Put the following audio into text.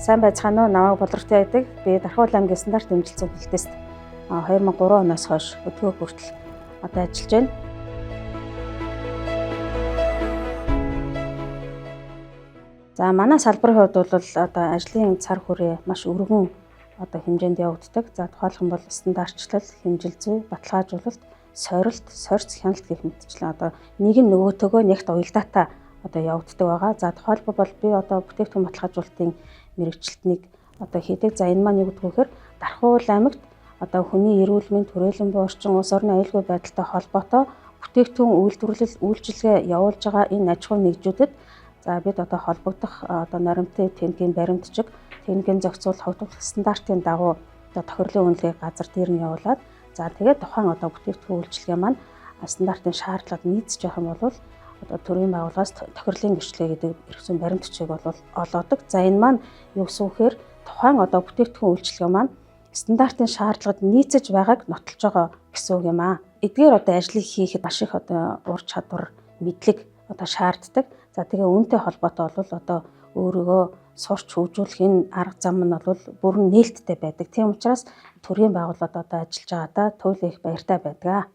Сайн байцгаана уу? Намайг Болортой байдаг. Би Дархуул аймгийн стандарт дэмжилцэн хүлтэст 2003 оноос хойш өдгөө хүртэл одоо ажиллаж байна. За манай салбарын хувьд бол одоо ажлын цар хүрээ маш өргөн одоо хэмжээнд явагддаг. За тухайлах юм бол стандартчлал, хэмжил зүй, баталгаажуулалт, сорилт, сорьц хяналт гэх мэтчлэн одоо нэг нь нөгөөтэйгөө нэгт уялдаатай одоо явагддаг байгаа. За тухайлбал бол би одоо бүтээгдэхүүн баталгаажуулалтын мэргэжилтнийг одоо хийдэг. За энэ маань юу гэдэг вэ гэхээр Дархуул аймагт одоо хүний эрүүл мэнд, хүрээлэн буй орчин, улс орны аюулгүй байдалтай холбоотой бүтээгдэхүүн үйлдвэрлэл, үйлчилгээ явуулж байгаа энэ аж ахуйн нэгжүүдэд за бид одоо холбогдох одоо норимтын тэнгийн баримтчиг, тэнгийн зохицуулах, хогдуулах стандартын дагуу одоо тохирлын үнэлгээг газар дээр нь явуулаад за тэгээд тухайн одоо бүтээгдэхүүн үйлчилгээ маань стандартын шаардлагад нийцж явах юм бол одоо төрийн байгууллагаас тохирлын гэрчлэгээ гэдэг эрх зүйн баримтчиг бол олоодог. За энэ маань юу гэсэн үг гэхээр тухайн одоо бүтээгдэхүүн үйлчилгээ маань стандартын шаардлагад нийцэж байгааг нотолж байгаа гэсэн үг юм аа. Эдгээр одоо ажлыг хийхэд маш их одоо ур чадвар, мэдлэг одоо шаарддаг. За тэгээ үүнтэй холбоотой бол одоо өөрийгөө сурч хөгжүүлэх энэ арга зам нь бол бүрэн нээлттэй байдаг. Тийм учраас төрийн байгууллагад одоо ажиллаж байгаадаа туйл их баяртай байдаг.